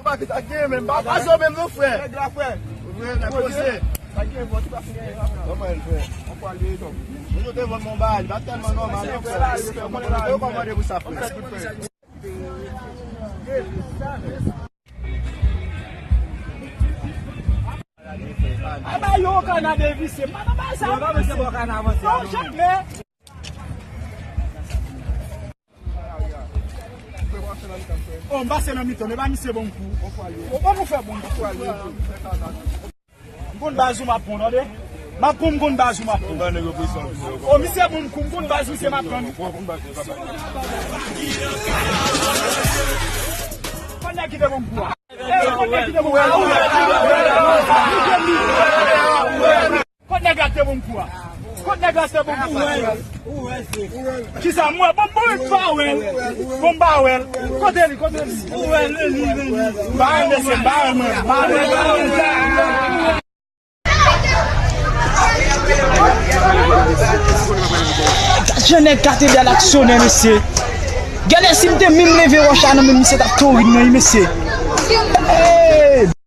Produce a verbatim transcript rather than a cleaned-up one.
Sa gen menm, pa, pa zo menm non, frè. Nèg la, frè. Frè, nèg poze. Sa gen vòt, pa fè. Kòman l fè? Anpwa li etan. Moun yo te vann mwen ba li, pa tèlman nòmal non, frè. Yo kòmande pou sa, frè. Aba yo kana de visye, m pa nan bay sa. Non, janmen. Oh, m pase nan mitan, e pa misye bon m kou. Oh, bon, nou fè bon m kou. M konn baz ou m ap pran, tande. M ap pran, m konn baz ou m ap pran. Oh, misye bon m kou, m konn baz misye m ap pran. Konn nèg ki te bon m kou a. Eh, konn nèg ki te bon m kou a. Kot nèg la te bon kou a? Kot nèg la te bon kou a? Kisa m wè? Bon, bon, m pa wè l. Bon, m pa wè l. Kote li? Kote li? M pa wè l, mesye, m pa wè l, mwen. M pa wè l, m pa wè l. Gad jan nèg katedral aksyonè, mesye. Gade si m te menm leve wòch la nan men misye, t ap torid mwen, wi, mesye. Hey!